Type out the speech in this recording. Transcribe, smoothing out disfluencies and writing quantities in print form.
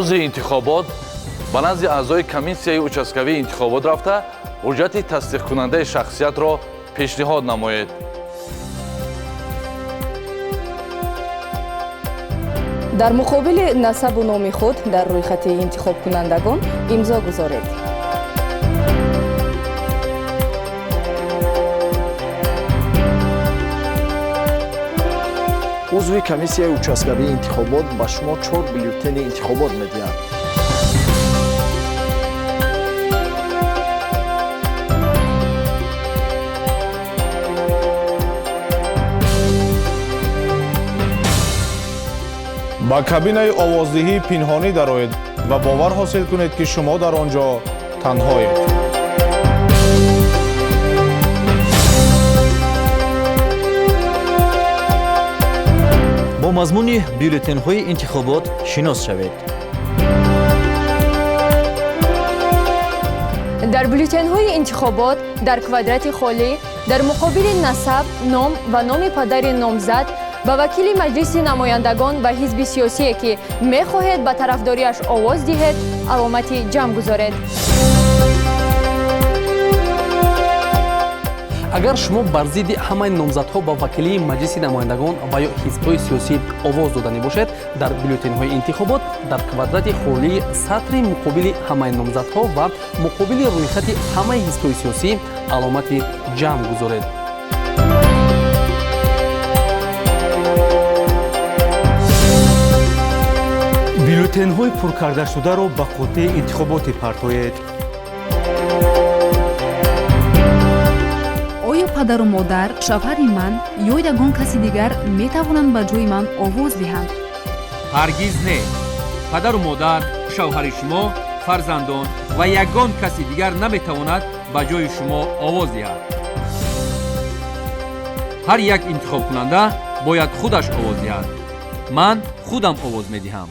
Рӯзи интихобот ба назди аъзои комиссияи участкавии интихобот рафта, ҳуҷҷати тасдиқкунандаи шахсиятро пешниҳод намоед. Дар муқобили насабу номи худ дар рӯйхати интихобкунандагон имзо гузоред. Узви комиссияи участкавии интихобот ба шумо чор бюллетени интихобот медиҳад. Ба кабинаи овоздиҳии пинҳонӣ дароед ва бовар ҳосил кунед, ки шумо дар он ҷо танҳоед. Бо мазмуни бюллетенҳои интихобот шинос шавед. Дар бюллетенҳои интихобот дар квадрати холӣ дар муқобили насаб, ном ва номи падари номзад ба вакили Маҷлиси намояндагон ва ҳизби сиёсие, ки мехоҳед ба тарафдориаш овоз диҳед, аломати ҷамъ гузоред. Агар шумо бар зидди ҳамаи номзадҳо ба вакилии Маҷлиси намояндагон ва ё ҳизбҳои сиёсӣ овоз доданӣ бошед, дар бюллетенҳои интихобот дар квадрати холии сатри муқобили ҳамаи номзадҳо ва муқобили рӯйхати ҳамаи ҳизбҳои сиёсӣ аломати ҷамъ гузоред. Бюллетенҳои пуркардашударо ба қуттии интихоботӣ партоед. Оё падару модар, шавҳари ман ё ягон каси дигар метавонанд ба ҷои ман овоз диҳанд? Ҳаргиз не. Падару модар, шавҳари шумо, фарзандон ва ягон каси дигар наметавонад ба ҷои шумо овоз диҳад. Ҳар як интихобкунанда бояд худаш овоз диҳад. Ман худам овоз медиҳам.